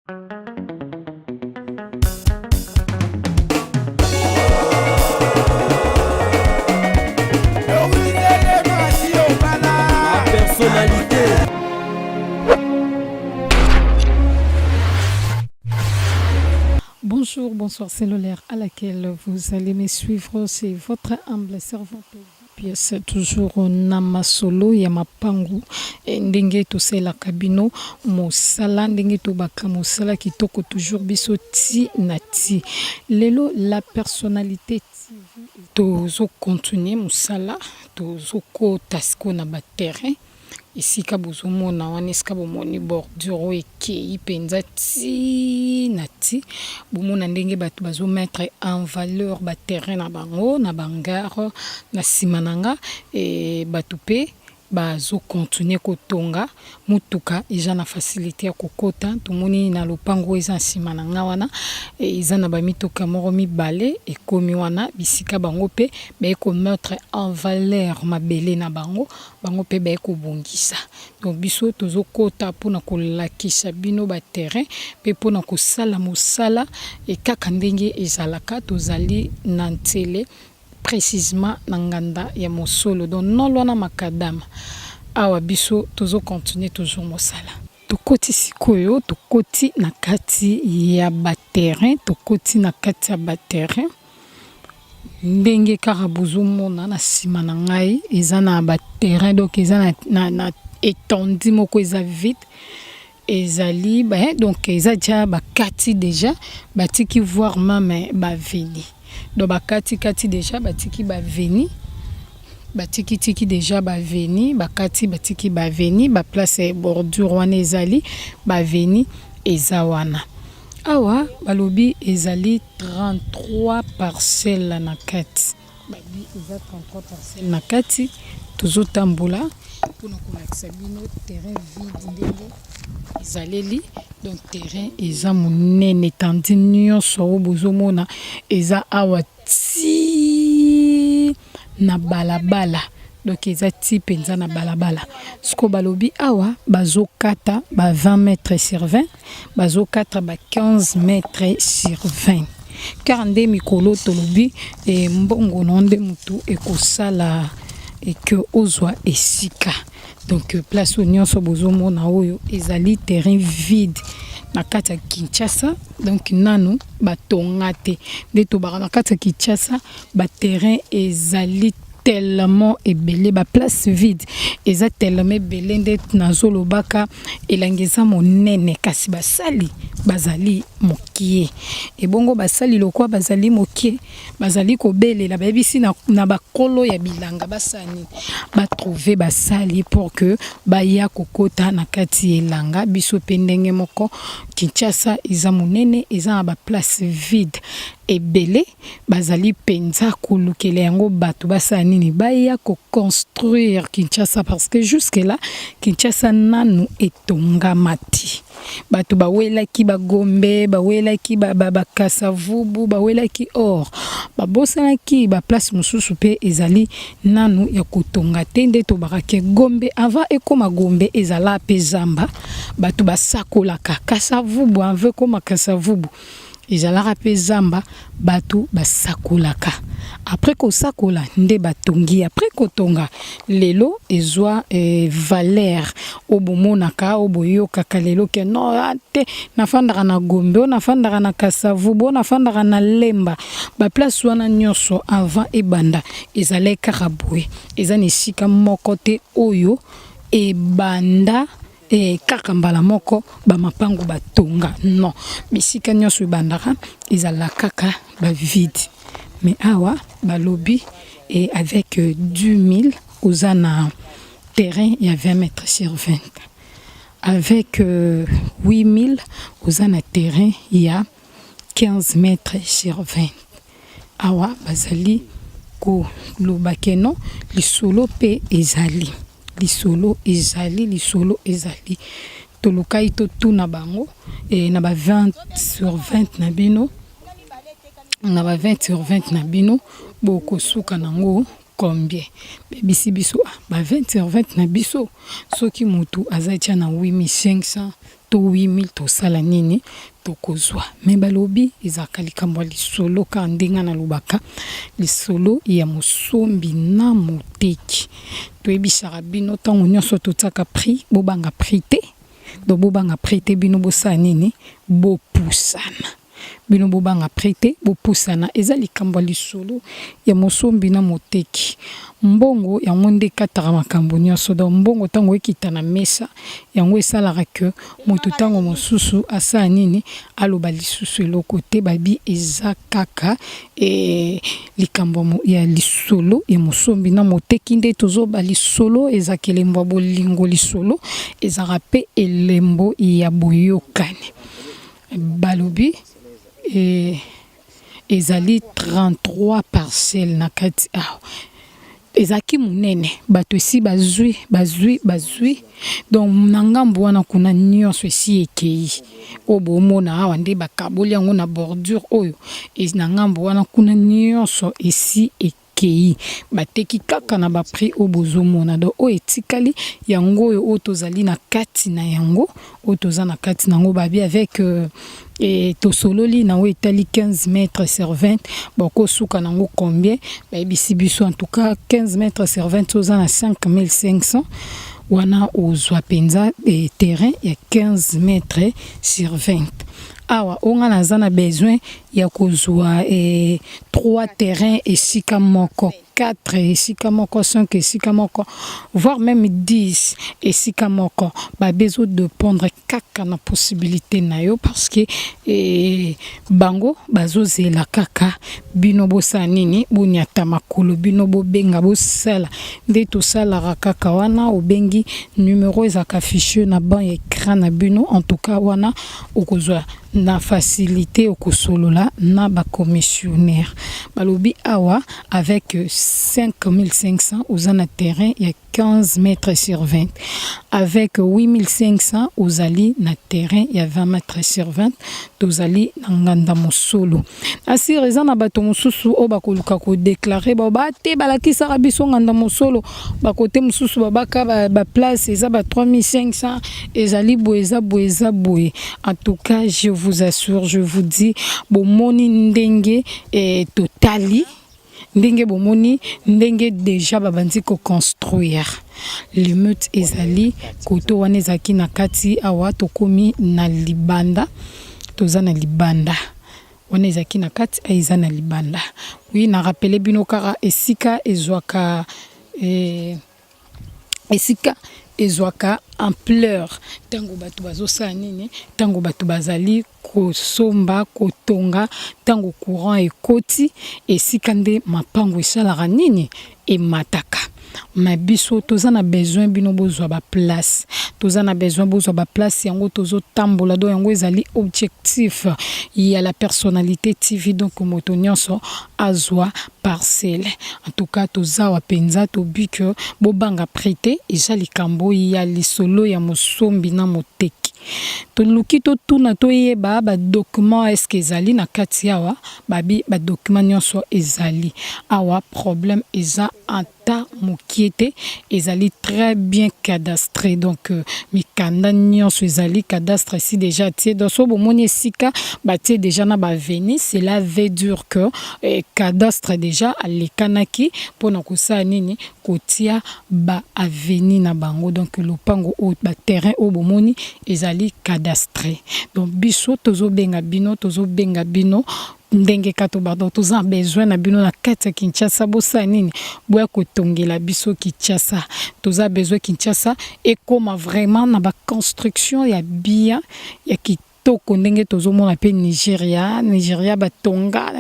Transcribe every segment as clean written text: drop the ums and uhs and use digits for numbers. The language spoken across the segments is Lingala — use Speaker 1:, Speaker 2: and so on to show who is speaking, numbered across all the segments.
Speaker 1: Personnalité.
Speaker 2: Bonjour, bonsoir, c'est l'heure à laquelle vous allez me suivre. C'est votre humble servante. Pièce toujours na masolo ya mapangu eh, ndenge tosalelaka bino mosala ndenge tobaka mosala kitoko toujours biso ti na ti lelo la personnalité TV tozo continuer mosala tozokota sikoyo na baterrain Esika bozomona wana esika bomoni bordure oyo ekeyi penza ti na ti bomona ndenge batu bazo mettre en valeur ba terrain na bango na ba hangar na sima na nga batu pe bazo continuer kotonga mutuka eza na facilite ya kokota tomoni na lopango oyo eza na sima na nga wana eza na ba mituka moko mibale ekomi wana bisika bango pe baye ko mettre en valeur mabele na bango. Bango pe baye kobongisa. Donc biso tozo kota pona kolakisa bino ba terrain pe pona kosala mosala et kaka ndenge ezalaka tozali na Nsele precisement na nganda ya Mosolo donc non loin na Macadam. Awa biso tozo continuer toujours mosala. Tokoti sikoyo tokoti na kati ya ba terrain tokoti na kati ya ba terrain. Ndenge kaka bozo mona na sima na ngai eza na ba terrain donc eza na etendue moko eza vide ezali donc eza dejà bakati dejà batiki voir meme ba avenue donc bakati kati dejà batiki ba avenue batiki tiki dejà ba avenue bakati batiki ba avenue ba place ya bordure wana ezali ba avenue eza wana awa balobi ezali 33 parcelles na kati. Babi eza 33 parcelles na kati tozo tambola pona kolakisa bino terrain vide ndenge ezaleli donc terrain eza monene etandi nyonso oyo bozomona eza awa ti na balabala donc eza ti penza na balabala sikoyo balobi awa bazokata ba 20 mètres sur 20 bazo kata ba 15 mètres sur 20 car nde mikolo tolobi eh, mbongo no nde mutu ekosala que ozwa esika donc place oyo nyonso bozomona oyo ezali terrain vide na kati ya Kinshasa donc nanu batonga te nde tobaka na kati ya Kinshasa ba terrain ezali tellement ebele ba place vide eza tellement ebele nde nazolobaka elangi eza monene kasi basali bazali mokie ebongo basali lokwa bazali mokie bazali kobelela bayebisi na, na bakolo ya bilanga basala nini batrouve basali pour que baya kokota na kati ya elanga biso mpe ndenge moko Kinshasa eza monene eza na ba place vide ebele Bazali penza kolukela yango batu basala nini? Baya ko construire Kinshasa parce que jusque là Kinshasa nanu etongama te. Batu bawelaki ba Gombe, bawelaki ba ba Kasa-Vubu, bawelaki or babosanaki ba place mosusu pe ezali nanu ya kotonga te nde tobaka ke Gombe avant ekoma Gombe ezala pe zamba batu basakolaka Kasa-Vubu avant ekoma Kasa-Vubu Ezalaka pe zamba batu basakolaka après kosakola nde batongi après kotonga lelo ezua valeur oyo bomonaka oyo boyokaka lelo ke non ah te nafandaka na gombe oyo nafandaka na kasavubu oyo nafandaka na lemba ba place wana nionso avant ebanda ezalaki kaka boye eza na esika moko te oyo ebanda Eh kaka mbala moko ba mapangu ba tonga non bisika nionso ebandaka ezala kaka ba vide mais awa balobi et avec 10000 oza na terrain ya 20 mètres sur 20 avec 8000 oza na terrain ya 15 mètres sur 20 awa bazali koloba ke non lisolo pe ezali lisolo ezali lisolo ezali tolukai totuna bango e na ba 20 sur 20 na bino na ba 20 sur 20 na bino bokosuka nango combien bebisi biso ah, ba 20 sur 20 na biso soki mutu aza tia na 8500. to 8000 tosala nini tokozwa. Mais balobi ezalaka likambo ya lisolo kaka ndenge nalobaka lisolo ya mosombi na moteki. Toyebisaka bino ntango nyonso totiaka prix, bobanga prix te. Donc bobanga prix te, bino bosala nini, bopusana. Bino bobanga prix te, bopusana. Eza likambo ya lisolo ya mosombi na moteki. Mbongo yango nde ekataka makambo nyonso. Donc mbongo ntango ekita na mesa, yango esalaka ke moto ntango mosusu asala nini, aloba lisusu eloko te. Babi eza kaka likambo ya lisolo ya mosombi na moteki nde tozoba. Lisolo ezalaka elembo ya bolingo, lisolo ezalaka mpe elembo ya boyokani. Balobi ezali 33 parcelle na kati awa. Ezalaki monene, bato esi bazwi bazwi bazwi. Donc na ngambo wana kuna nyonso esi ekei. Oyo bomona awa nde bakaboli yango na bordure oyo na ngambo wana kuna nyonso esi ekei. Bateki kaka na baprix oyo bozomona. Donc oyo etikali yango oyo, oyo tozali na kati na yango, oyo toza na kati na yango. Babi avec tosololi na oyo etali 15 mètres sur 20, bakosuka nango combien? Bayebisi biso en tout cas 15 mètres sur 20, oza na 5500 wana, ozwa mpenza terrain ya 15 mètres sur 20. Awa oyo nga naza na besoin ya kozwa 3 terrain esika moko, 4 esika moko, 5 esika moko, voire même 10 esika moko. Babi ezodépendre kaka na possibilité na yo, parce que bango bazozela kaka bino bosala nini, boniata makolo, bino bobenga, bosala nde tosalaka kaka wana. Obengi numero ezalaka affiché na ban ya écran na bino. En tout cas wana okozwa na facilité, okosolola na bacommissionnaire. Balobi awa avec 5500 oza na terrain ya 15 mètres sur 20, avec 8500 ozali na terrain ya 20 mètres sur 20. Tozali na Nganda Mosolo. Asire eza na bato mosusu oyo bakoluka kodéclarer bao bate balakisaka biso Nganda Mosolo, bakote mosusu babaka baplace eza ba 3500, ezali boye, eza boye, eza boye. En tout cas, je vous assure, je vous dis, bomoni ndenge totali ndenge, bomoni ndenge déjà babandi koconstruire limite. Ezali koto wana ezalaki na kati, awa tokomi na libanda. Toza na libanda wana, ezalaki na kati, eza na libanda. Oui, na rappeler bino kaka esika ezwaka esika ezwaka ampleur ntango bato bazosala nini, ntango bato bazali kosomba, kotonga, ntango courant ekoti, esika nde mapango esalaka nini, emataka. Ma biso toza na besoin bino bozwa baplace, toza na besoin bozwa baplace. Yango tozotambola. Donc yango ezali objectif ya La Personnalité TV. Donc moto nyonso azwa parcelle. En tout cas toza awa mpenza, tobi ke bobanga prix te, eza likambo ya lisolo ya mosombi na moteki. Toluki totuna, toyeba badocument eske ezali na kati awa. Babi badocument nyonso ezali awa, problème eza ata mokie te, ezali très bien cadastré. Donc mikanda nyonso ezali, cadastre esi déjà tie. Donc so bomoni esika batie déjà na baavenue, cela veut dire que cadastre déjà alekanaki mpona kosala nini, kotia baavenue na bango. Donc lopango oyo, baterrain oyo bomoni ezali cadastré. Donc biso tozobenga bino, tozobenga bino ndenge kaka pardon, toza na besoin na bino na kati ya Kinshasa. Bosala nini, boya kotongela biso Kinshasa. Toza besoin Kinshasa ekóma vraiment na baconstruction ya bien, ya kitoko, ndenge tozomona mpe Nigeria. Nigeria batonga,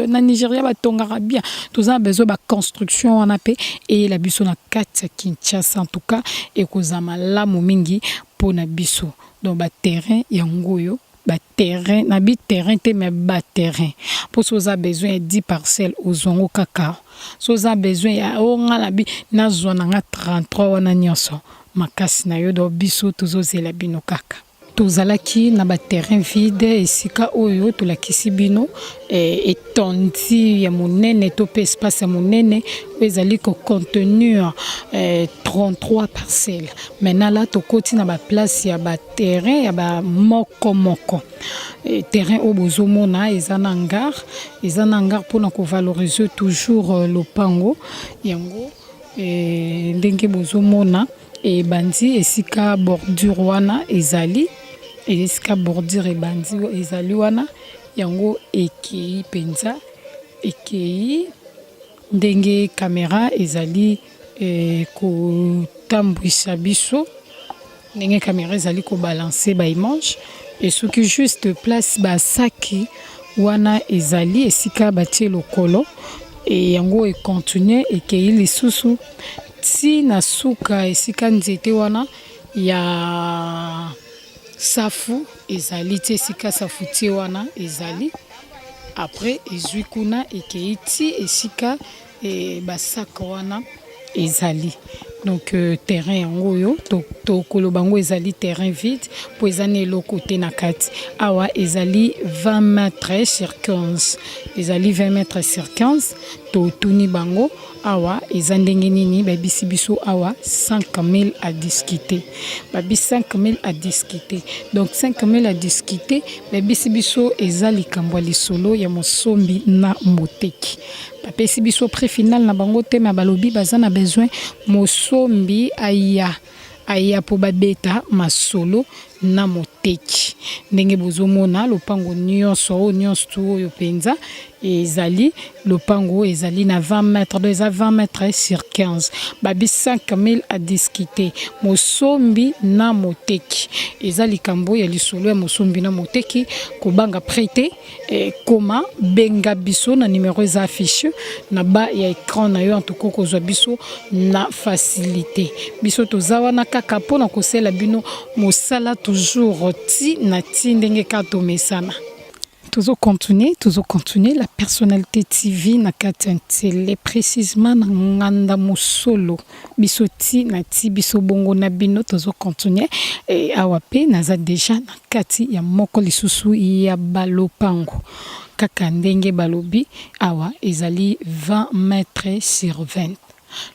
Speaker 2: na Nigeria batongaka bien. Toza na besoin baconstruction wana mpe eyela biso na kati ya Kinshasa. En tout cas ekozala malamu mingi mpona biso. Donc baterrain yango oyo, baterrain na bi terrain te, mais baterrain, mpo so oza besoin ya 10 parcelle, ozwango kaka. So oza besoin ya o nga na bi nazwa na nga 33 wana nyonso, makasi na yo. Donc biso tozozela bino kaka. Tozalaki na ba terrain vide esika oyo tolakisi bino etendue ya monene to pe espace ya monene oyo ezali ko contenir 33 parcelles. Maintenant là tokoti na ba place ya ba terrain ya ba moko moko. Terrain oyo bozomona eza na hangar, eza na hangar mpona ko valoriser toujours lopango yango ndenge bozomona. Ebandi esika bordure wana ezali, esika bordure ebandi ezali wana yango ekeyi penza, ekeyi ndenge camera ezali kotambwisa biso, ndenge camera ezali ko balancer ba images esuki juste place ba saki wana ezali esika batie lokolo yango e continuer ekeyi lisusu. Ti na suka esika nzete wana ya safu ezali ti esika safoutier wana ezali après ezui kuna ekeyi ti esika ba sac wana ezali donc terrain yango oyo tokoloba yango ezali terrain vide po eza na eloko te na kati awa ezali 20 mètres sur 15 ezali 20 mètres sur 15 totuni bango Awa eza ndenge nini bayebisi biso awa 5000 à discuter babi 5000 à discuter donc 5000 à discuter bayebisi biso eza likambo ya lisolo ya mosombi na moteki bapesi biso prix final na bango te mais balobi baza na besoin mosombi aya aya po babeta masolo na moteki. Ndenge bozomona lopango nyonso oyo nyonso tu oyo mpenza ezali lopango ezali na 20 mètres, donc eza 20 mètres sur 15. Babi 5000 à discuter. Mosombi na moteki. Eza likambo ya lisolo ya mosombi na moteki kobanga prix te. Koma benga biso na numero eza affiche na ba ya ecran na yo en tout cas okozwa biso na facilité biso toza wana kaka mpo na kosala bino mosala toujours ti na ti ndenge kaka tomesana. Tozo continuer, tozo continuer la personnalité TV na kati ya Nsele précisément na Nganda Mosolo biso ti na ti biso bongo na bino tozo continuer awa pe naza dejà na kati ya moko lisusu ya ba lopango kaka ndenge balobi awa ezali 20 mètres sur 20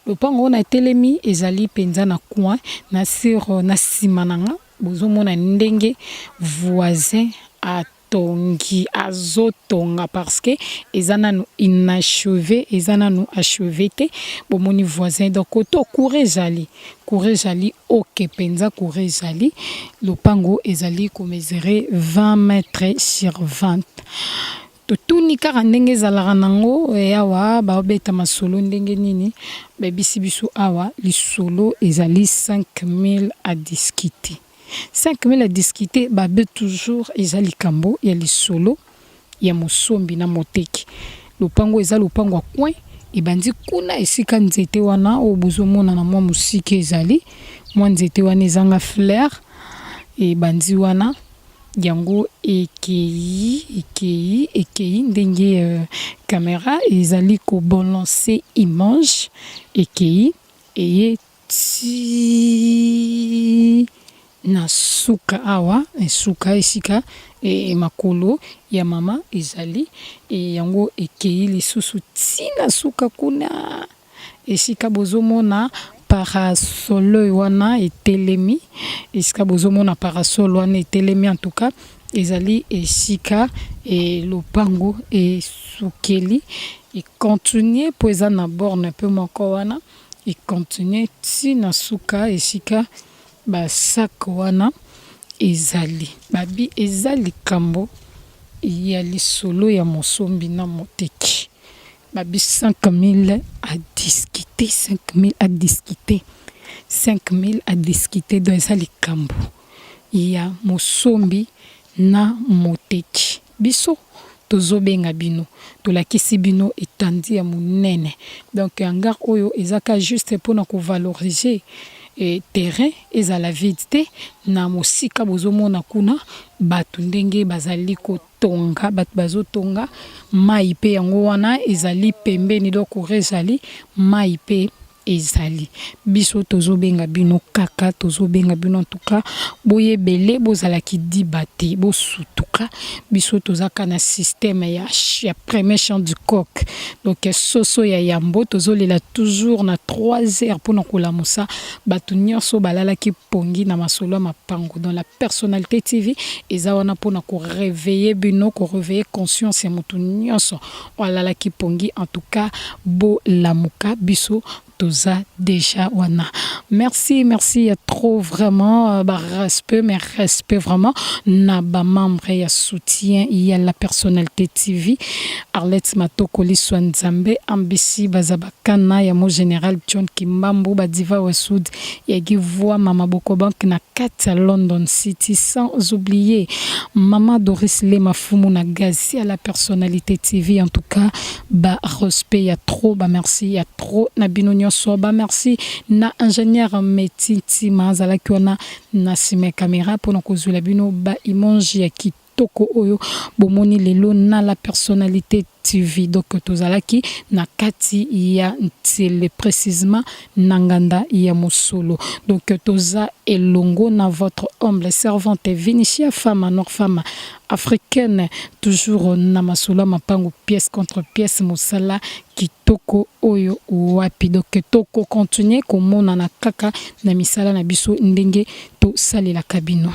Speaker 2: lopango oyo na telemi ezali penza na coin na sur na sima na nga bozomona ndenge voisin atongi azotonga parce que eza nanu inachevé eza nanu achevé te bomoni voisin donc koto courant ezali courant ezali ok penza courant ezali lopango ezali ko mesurer 20 mètres sur 20 totuni kaka ndenge ezalaka nango awa baobeta masolo ndenge nini bayebisi biso awa lisolo ezali 5000 à discuter 5000 à discuter babe toujours eza likambo ya lisolo ya mosombi na moteki lopango eza lopango ya coin ebandi kuna esika nzete wana oyo bozomona na mwa mosika ezali mwa nzete wana ezanga fleur ebandi wana yango ekei ekei ekei ndenge camera ezali kobalancer image ekei eye ti na suka awa suka esika makolo ya mama ezali yango ekei lisusu ti na suka kuna esika bozomona parasol wana etelemi esika bozomona parasol wana etelemi en tout cas ezali esika lopango esukeli econtinue mpo eza na borne mpe moko wana econtinue ti na suka esika basak wana ezali babi eza likambo ya lisolo ya mosombi na moteki babi 5000 à discuter 5000 à discuter 5000 à discuter donc eza likambo ya mosombi na moteki biso tozobenga bino tolakisi bino etandi ya monene donc hangar oyo ezaka juste mpona kovaloriser terrain ezala vide te na mosika bozomona kuna bato ndenge bazali kotonga bato bazotonga mai mpe yango wana ezali pembeni donc courant ezali mai mpe. Ezali biso tozobenga bino kaka, tozobenga bino en tout cas boyebele, bozala kidiba te, bosutuka. Biso toza kaka na système ya, ya premier chant du coq, donc soso ya yambo tozolela toujours na 3 heures mpona kolamusa bato nyonso balalaki pongi na masolo ya mapango. Dans la personnalité TV eza wana mpona koréveiller bino, koréveiller conscience ya motu nyonso oyo alalaki pongi. En tout cas bolamuka, biso toza déjà wana. Merci, merci ya trop vraiment, ba respect, mais respect vraiment na bamembre ya soutien ya la personnalité TV: Arlette Matoko, Liswa Nzambe, Ambisi Bazabakana ya mo général John Kimbambu, Badiva Wasud ya Givwa, Mama Boko Bank na kati ya London City, sans oublier Mama Doris Lema Fumu na Gazi ya la personnalité TV. En tout cas ba respect ya trop, ba merci ya trop na bino nyonso. Ba merci na ingénieur Meti Ntima, azalaki wana na nsima ya caméra mpona kozwela bino ba image ya kitoko oyo bomoni lelo na la personnalité TV. Donc tozalaki na kati ya Ntsele, précisément na nganda ya mosolo. Donc toza elongo na votre humble servante Vinicia, femme noire, femme africaine, toujours na masolo ya mapango, pièce contre pièce, mosala kitoko oyo wapi. Donc tokocontinuer komonana kaka na misala na biso ndenge tosalelaka bino.